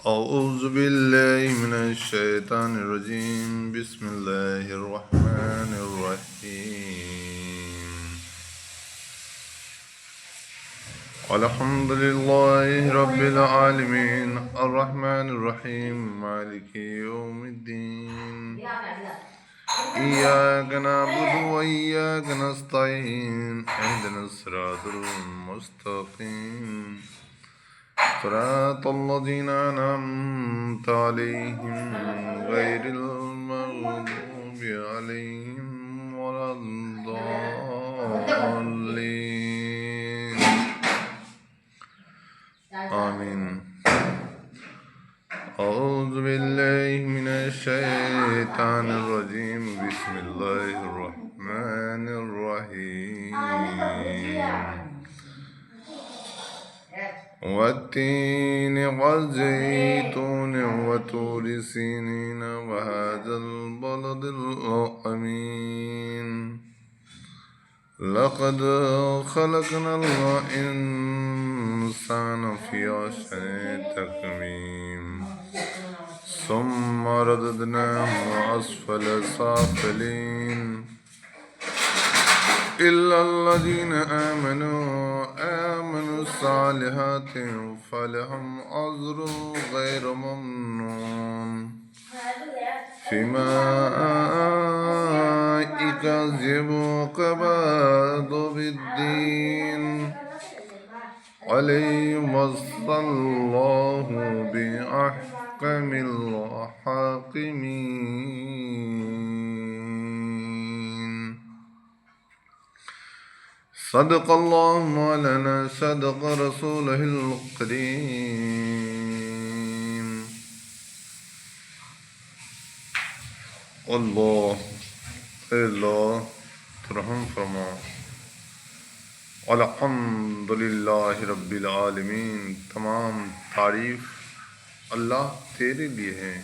अऊज़ु बिल्लाहि मिनश शैतानिर रजीम। बिस्मिल्लाहिर रहमानिर रहीम। अल्हम्दुलिल्लाहि रब्बिल आलमीन अर्रहमानिर रहीम मालिकि यौमिद्दीन। इय्याक नअबुदु व इय्याक नस्तईन। इहदिनस सिरातल मुस्तकीम। सिरातल लज़ीना अनअमत अलैहिम गैरिल मग़दूबि अलैहिम वलद्दालीन। आमीन। अऊज़ु बिल्लाहि मिनश शैतानिर रजीम। बिस्मिल्लाहिर रहमानिर रहीम। वत्तीन वज़ैतून वतूर सीनीन वहाज़ल बलदिल अमीन। लक़द खलक़नल इंसान फ़ी अहसनि तक़वीम। सुम्मा रददनाहु अस्फल साफ़िलीन। इल्लल्लज़ीन आमनू आमनु सालिहाति फलहुम अज्रुन गैरु ममनून। फ़ीमा युकज़्ज़िबु कबादु बिद्दीन। अलैहि वसल्लल्लाहु बिअहकमिल हाकिमीन। सदक़ल्लाहु मौलाना सदक़ रसूलुहिल करीम। अल्लाह अल्लाह रहम फरमा। अल्हम्दुलिल्लाहि रब्बिल आलमीन। तमाम तारीफ अल्लाह तेरे लिए है।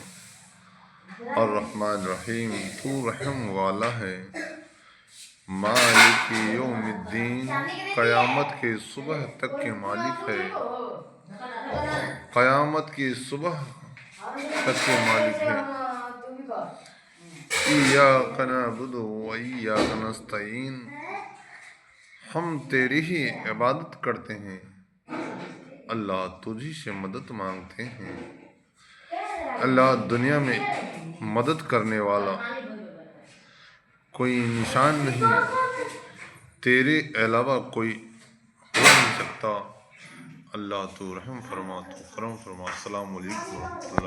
और रहमान रहीम, तू रहम वाला है। मालिक यौमिद्दीन, क़यामत के सुबह तक के मालिक है। क़यामत की सुबह तक के मालिक है। इय्याक नअबुदु व इय्याक नस्तईन। हम तेरी ही इबादत करते हैं। अल्लाह तुझी से मदद मांगते हैं। अल्लाह, दुनिया में मदद करने वाला कोई निशान नहीं, तेरे अलावा कोई हो नहीं सकता। अल्लाह, तू रहम फरमा, तू करम फरमा। अस्सलाम वालेकुम।